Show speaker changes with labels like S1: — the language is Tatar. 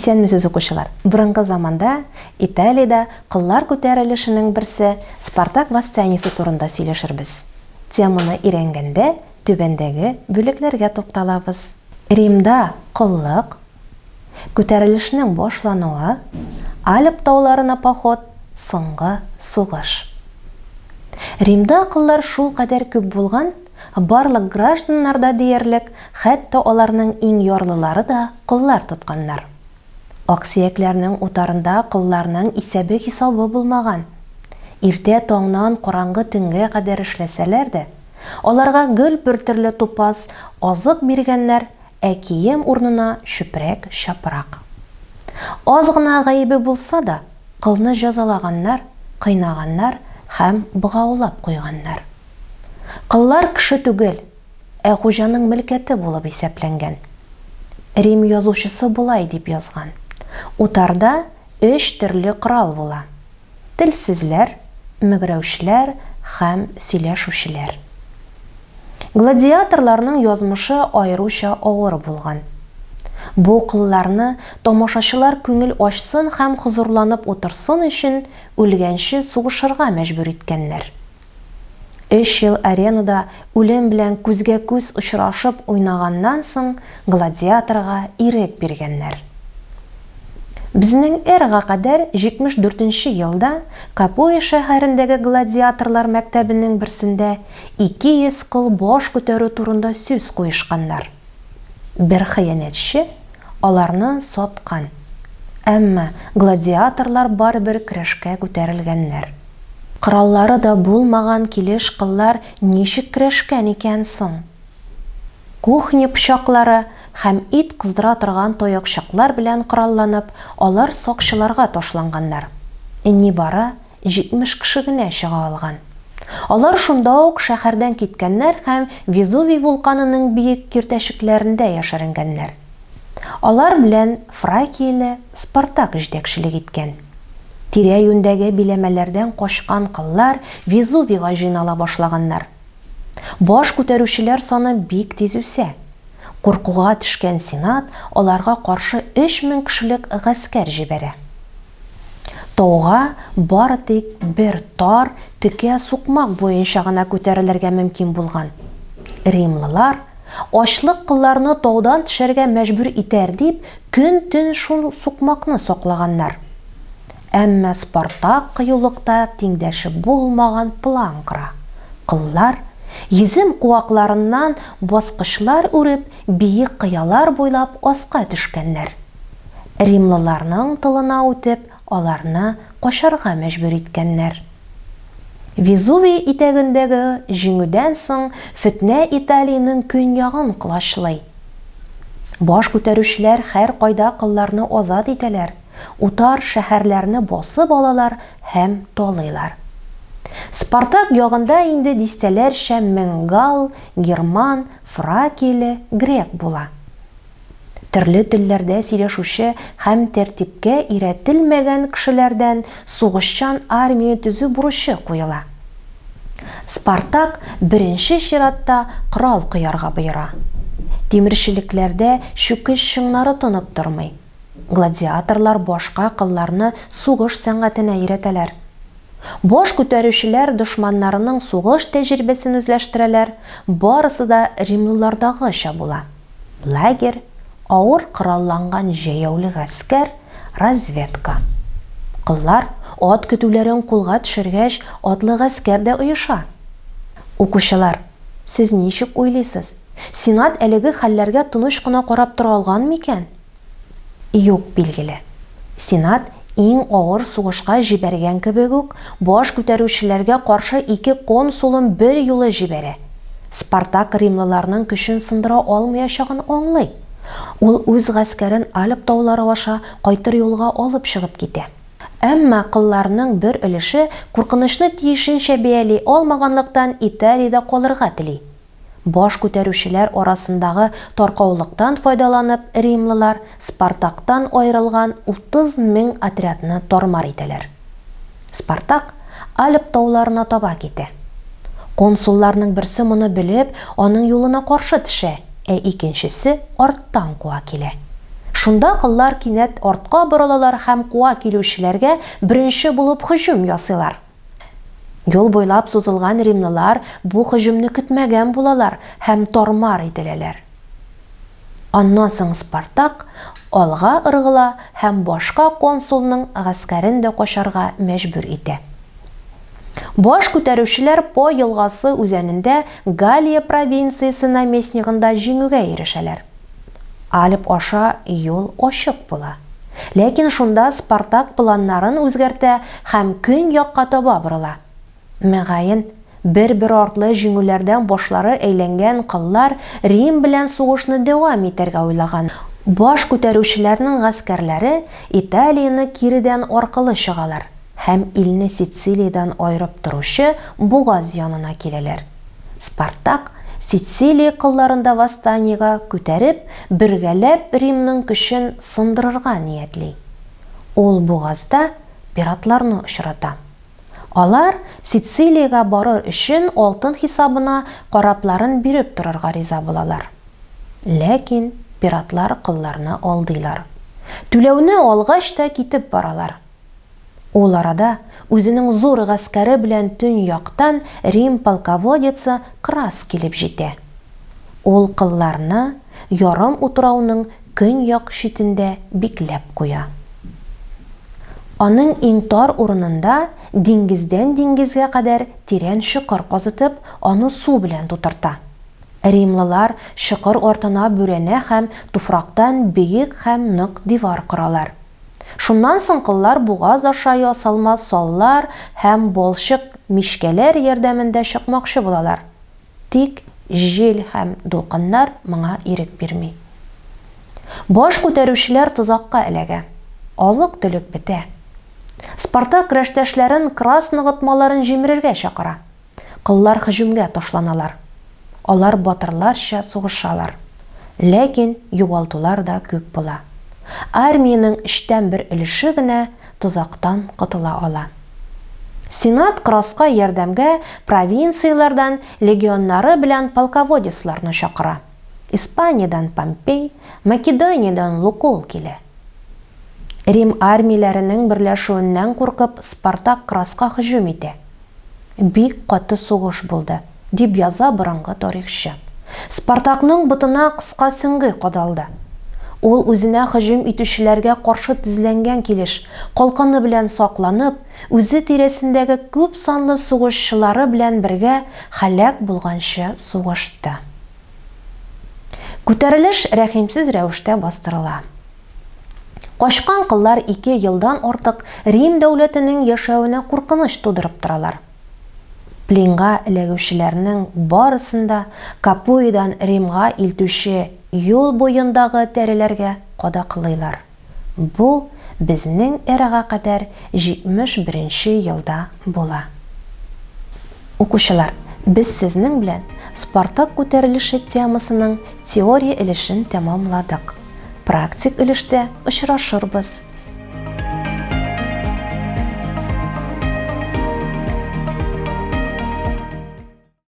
S1: Исәнмесез, укучылар! Борынгы заманда Италиядә коллар күтәрелешенең берсе Спартак восстаниесе турында сөйләшербез. Теманы өйрәнгәндә түбәндәге бүлекләргә тукталабыз. Римда коллык, күтәрелешнең башлануы, Альп тауларына поход, соңгы сугыш. Римда коллар шулкадәр күп булган, барлык гражданнар да диярлек, хәтта аларның иң ярлылары да коллар тотканнар. Аксөякләрнең утарында колларның исәбе-хисабы булмаган. Иртә таңнан караңгы төнгә кадәр эшләсәләр дә, аларга гел бертөрле тупас азык биргәннәр, ә кием урынына чүпрәк-чапрак. Аз гына гаебе булса да, колны җәзалаганнар, кыйнаганнар һәм богаулап куйганнар. Коллар кеше түгел, ә хуҗаның мөлкәте булып исәпләнгән. Рим язучысы болай дип язган, Утарда өч төрле корал була, телсезләр, мөгрәүчеләр һәм сөйләшүчеләр. Гладиаторларның язмышы аеруча авыр булган. Бу колларны тамашачылар күңел ачсын һәм хозурланып утырсын өчен үлгәнче сугышырга мәҗбүр иткәннәр. Өч ел аренада үлем белән күзгә-күз очрашып уйнаганнан соң гладиаторга ирек биргәннәр. Безнең эрага кадәр 74 нче елда Капуя шәһәрендәге гладиаторлар мәктәбенең берсендә 200 кол баш күтәрү турында сүз куешканнар. Бер хыянәтче аларны саткан. Әмма гладиаторлар барыбер көрәшкә күтәрелгәннәр. Кораллары да булмаган килеш коллар ничек көрәшкән икән соң? Кухня пычаклары һәм ит кыздыра торган таякчыклар белән коралланып, алар сакчыларга ташланганнар. Нибары 70 кеше генә чыга алган. Алар шунда ук шәһәрдән киткәннәр һәм Везувий вулканының биек киртәчекләрендә яшеренгәннәр. Алар белән фракияле Спартак җитәкчелек иткән. Тирә-юньдәге биләмәләрдән качкан коллар Везувийга җыйнала башлаганнар. Баш күтәрүчеләр саны бик тиз үсә. Куркуга төшкән Сенат аларга каршы 3000 кешелек гаскәр җибәрә. Тауга бары тик бер тар, текә сукмак буенча гына күтәрелергә мөмкин булган. Римлылар, ачлык колларны таудан төшәргә мәҗбүр итәр дип, көн-төн шул сукмакны саклаганнар. Әмма Спартак кыюлыкта тиңдәше булмаган план кора. Коллар, йөзем куакларыннан баскычлар үреп, биек кыялар буйлап аска төшкәннәр. Римлыларның тылына үтеп, аларны качарга мәҗбүр иткәннәр. Везувий итәгендәге җиңүдән соң фетнә Италиянең көньягын колачлый. Баш күтәрүчеләр һәркайда колларны азат итәләр. Утар шәһәрләрне басып алалар һәм талыйлар. Спартак ягында инде дистәләрчә мең галл, герман, фракияле, грек була. Төрле телләрдә сөйләшүче һәм тәртипкә өйрәтелмәгән кешеләрдән сугышчан армия төзү бурычы куела. Спартак беренче чиратта корал коярга боера. Тимерчелекләрдә чүкеч чыңнары тынып тормый. Гладиаторлар башка колларны сугыш сәнгатенә өйрәтәләр. Баш күтәрүчеләр дошманнарының сугыш тәҗрибәсен үзләштерәләр, барысы да римлылардагыча була. Лагерь, авыр коралланган җәяүле гаскәр, разведка. Коллар ат көтүләрен кулга төшергәч, атлы гаскәр дә оеша. Укучылар, сез ничек уйлыйсыз, Сенат әлеге хәлләргә тыныч кына карап тора алган микән? Юк, билгеле. Сенат, иң авыр сугышка җибәргән кебек үк, баш күтәрүчеләргә каршы ике консулын берьюлы җибәрә. Спартак римлыларның көчен сындыра алмаячагын аңлый. Ул үз гаскәрен Альп таулары аша кайтыр юлга алып чыгып китә. Әмма колларның бер өлеше куркынычны тиешенчә бәяли алмаганлыктан Италиядә калырга тели. Баш күтәрүчеләр арасындагы таркаулыктан файдаланып, римлылар Спартактан аерылган 30 мең отрядны тар-мар итәләр. Спартак Альп тауларына таба китә. Консулларның берсе моны белеп, аның юлына каршы төшә, ә икенчесе арттан куа килә. Шунда коллар кинәт артка борылалар һәм куа килүчеләргә беренче булып һөҗүм ясыйлар. Юл буйлап сузылган римлылар бу һөҗүмне көтмәгән булалар һәм тар-мар ителәләр. Аннан соң Спартак алга ыргыла һәм башка консулның гаскәрен дә качарга мәҗбүр итә. Баш күтәрүчеләр По елгасы үзәнендә Галлия провинциясе наместнигында җиңүгә ирешәләр. Альп аша юл ачык була. Ләкин шунда Спартак планнарын үзгәртә һәм көньякка таба борыла. Мөгаен, бер-бер артлы җиңүләрдән башлары әйләнгән коллар Рим белән сугышны дәвам итәргә уйлаган. Баш күтәрүчеләрнең гаскәрләре Италияне киредән аркылы чыгалар һәм илне Сицилиядән аерып торучы бугаз янына киләләр. Спартак, Сицилия колларын да восстаниегә күтәреп, бергәләп Римның көчен сындырырга ниятли. Ул бугазда пиратларны очрата. Алар, Сицилиягә барыр өчен алтын хисабына корабларын биреп торырга риза булалар. Ләкин пиратлар колларны алдыйлар. Түләүне алгач та китеп баралар. Ул арада үзенең зур гаскәре белән төньяктан Рим полководецы Красс килеп җитә. Ул колларны ярым утрауның көньяк читендә бикләп куя. Аның иң тар урынында диңгездән диңгезгә кадәр тирән чокыр казытып, аны су белән тутырта. Римлылар чокыр артына бүрәнә һәм туфрактан биек һәм нык дивар коралар. Шуннан соң коллар бугаз аша ясалма саллар һәм балчык мичкәләр ярдәмендә чыкмакчы булалар. Тик җил һәм дулкыннар моңа ирек бирми. Баш күтәрүчеләр тозакка эләгә. Азык-төлек бетә. Спартак көрәштәшләрен Красс ныгытмаларын җимерергә чакыра. Коллар һөҗүмгә ташланалар. Алар батырларча сугышалар. Ләкин югалтулар да күп була. Армиянең өчтән бер өлеше генә тозактан котыла ала. Сенат Красска ярдәмгә провинцияләрдән легионнары белән полководецларны чакыра. Испаниядән Помпей, Македониядән Лукулл килә. Рим армияләренең берләшүеннән куркып, Спартак Красска һөҗүм итә. Бик каты сугыш булды, дип яза борынгы тарихчы. Спартакның ботына кыска сөңге кадалды. Ул үзенә һөҗүм итүчеләргә каршы тезләнгән килеш, калканы белән сакланып, үзе тирәсендәге күп санлы сугышчылары белән бергә һәлак булганчы сугышты. Күтәрелеш рәхимсез рәвештә бастырыла. Качкан коллар ике елдан артык Рим дәүләтенең яшәвенә куркыныч тудырып торалар. Плинга эләгүчеләрнең барысын да Капуидан Римга илтүче юл буендагы тәреләргә кадаклыйлар. Бу безнең эрага кадәр 71 нче елда була. Укучылар, без сезнең белән Спартак күтәрелеше темасының теория өлешен тәмамладык. Практик өлештә очрашырбыз.